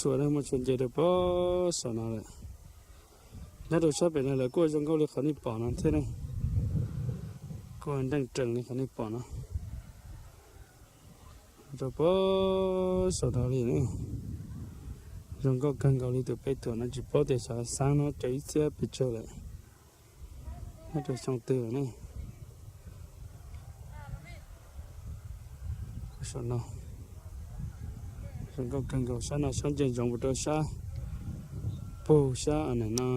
Tuam muaj tshua nce rau pem saum no lawm. Nyob rau sab pem no lawv kuj zoo nkauj li qhov nej pom no thiab ne. Kuj nteej rees li qhov nej pom no. Rau pem saum no li ne. Zoo nkauj kawg nkaus li tus peb tuam no tsis paub tias xyov xaab no cov ib txhiab pes tsawg lawm. Nyob rau xyoo twg lawm ne. Saum no zoo nkauj kawg nkaus, sab no sab ntsia ntsoov mus rau sab pug sab no,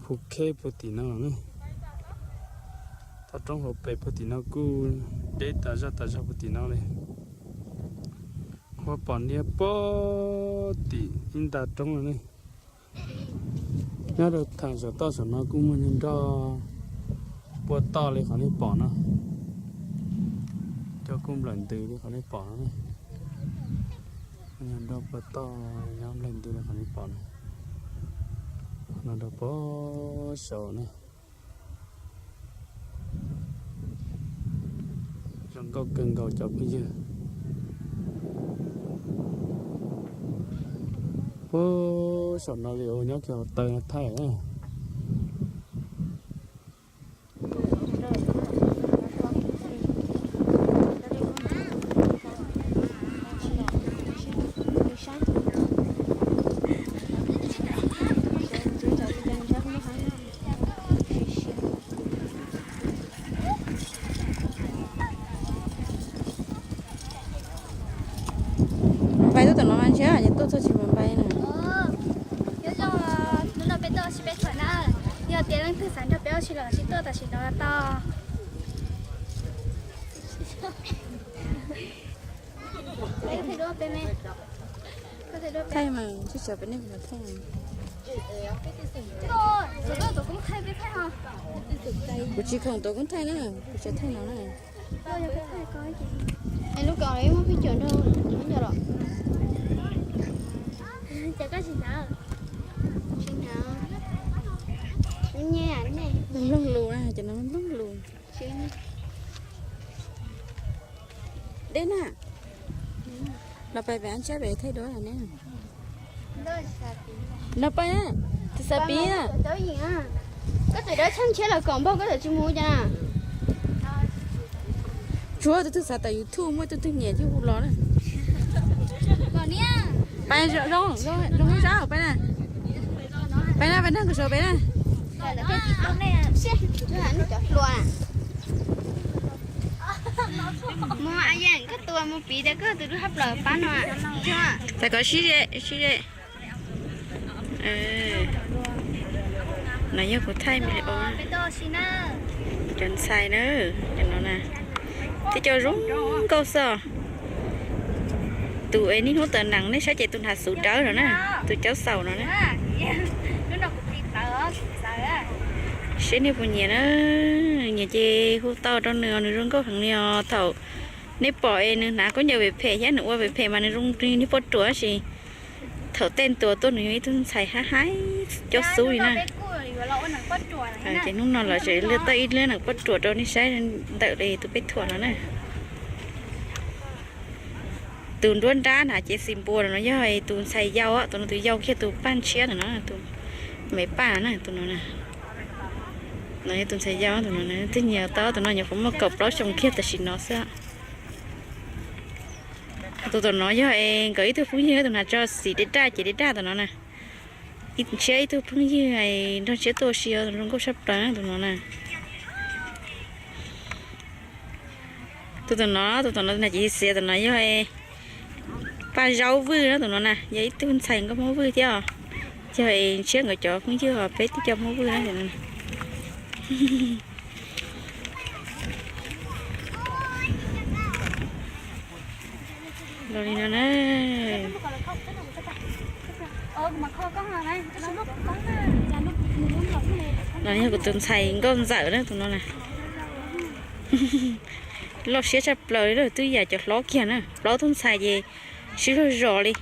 Hu Kheb puag tim no ne. Toj roob hauv pes puag tim no kuj deb tas zaj tas zog puag tim no li. Muab pom niab puag tim ib nta roob no ne. Nyob rau thaum saum toj saum no kuj muaj nyuag nroj pua toj li qhov nej pom no. Cov kuj nplawm ntws li qhov nej pom no. Nyuag nroj pua toj nyob nplawm ntws li qhov nej pom no. No rau pem saum ne. Zoo nkauj kawg nkaus cov phooj ywg. Puag saum no li uas nyob kiag hauv taw no thaij. Npais tuaj tom no mas ntshe ces tuaj txog tsis mus npais na. Nyob zoo, hnub no peb tuaj ua si peb thuam na. Yog tias leej twg xav nrog peb ua si los sis tuaj tam sim no tau. Thaij mas, tsis tso peb nej thaij. Kuv tsis khoom tuav koob thaij na, kuv tsuas thaij no na. Es lub kaus muab peb cuam nrog nco los. Ces koj tsis hnav, tsis hnav, nyiam nej. Mloog lus na, ces no mloog lus. Dej na. Los pais pem ab ntsab pem thaij duab ne. Los pais na, tus xav piv na. Koj txawm dawb tsheej ntshiab los kom npog koj txawm tsis mus cas na. Tsuav tus twg xav tawm YouTube muaj tus twg nyiam ces hu los na. Pais zoo, zoo, zoo, zoo sab pais na. Pais na, pais na, kuv saib pais na. Mus a yeej koj tua mus piv tias koj tus lub hab plaws pab no. Txais kov sib ze, sib ze. No yog kuv thaij me li o. Cov ntxhais na, cov no na, tib co zoo nkauj xwb. Tus es niaj hnub tawm nees nej saib ces tus hnav xuv dawb no na, tus caub xaus no na. Seb nej puas nyiam na, nyiam ces hu tau rau nws os, nws zoo nkauj heev li os. Thaum nej pom es nws hnav khaub ncaws pem phem thiab nws ua pem phem mas nws zoo niag poj ruam tab sis thaum tej ntua tuaj nws yog ib tug ntxhais haib haib cob xub li na. Ces hnub no los tseem luaj tau ib lub nees poj ruam rau nej saib ntawm li tus peb thuam no na. Tus nruab nrab hnav cev xis npua no yog tus ntxhais yau, tus no tus yau kiag tus paj ntshiab no, tus me paj na, tus no na. No yog tus ntxhais yau, tus no twb nyiam tau, tus no nyuam qhuav muaj kaum plaub xyoo kiag tam sim no xwb. Tus tom no yog es nkawd ib tug phooj ywg, tus hnav tso xim dej daj cev dej daj tom no na. Ntshiab ib tug phooj ywg nrog ntshiab tuaj ua si, zoo nkauj tshaj plaws tus no na. Tus tom no, tus tom no na ces xiav tom no yog Paj Zaub Vwj na, tus no na yog ib tug ntxhais nkauj Hmoob Vwj thiab os. Yog es ntshiab nkawd cov phooj ywg os, peb tib co Hmoob Vwj na. Los li no na. Los yog kuv tus ntxhais nkauj ntxawm na, tus no na. Loj siab tshaj plaws li, twb yam cov hlob kiag na, plaub tug ntxhais ces sib zog zos li.